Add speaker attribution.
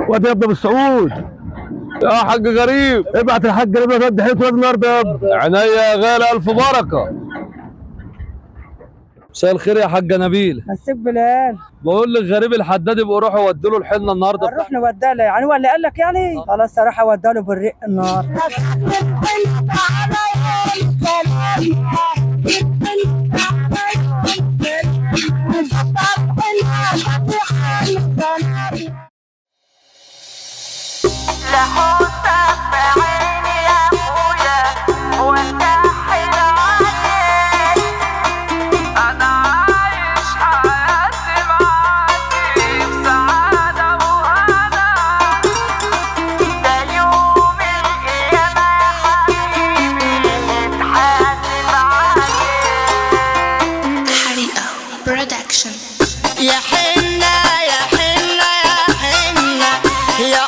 Speaker 1: وادي يا ابن ابو السعود.
Speaker 2: يا حاج غريب،
Speaker 1: ابعت الحاج غريب يا حيط ولاد النهارده يا ابني.
Speaker 2: عينيا يا غالي، الف بركة. مساء الخير يا حاجة نبيل.
Speaker 3: مسيك بلال.
Speaker 2: بقول لك غريب الحداد يبقى روحوا ودوا له الحنة النهارده.
Speaker 3: هنروح نوديها له يعني، هو اللي قال لك يعني؟ خلاص اروح اوديها له بالرق النهارده.
Speaker 4: لحوتك في عيني يا اخويا واتحد عليك، انا عايش حياتي معاكي بسعادة وهنا، ده يوم القيامة يا حبيبي نتحاسب عليك.
Speaker 5: حريقة برودكشن.
Speaker 6: يا حنة يا حنة يا حنة يا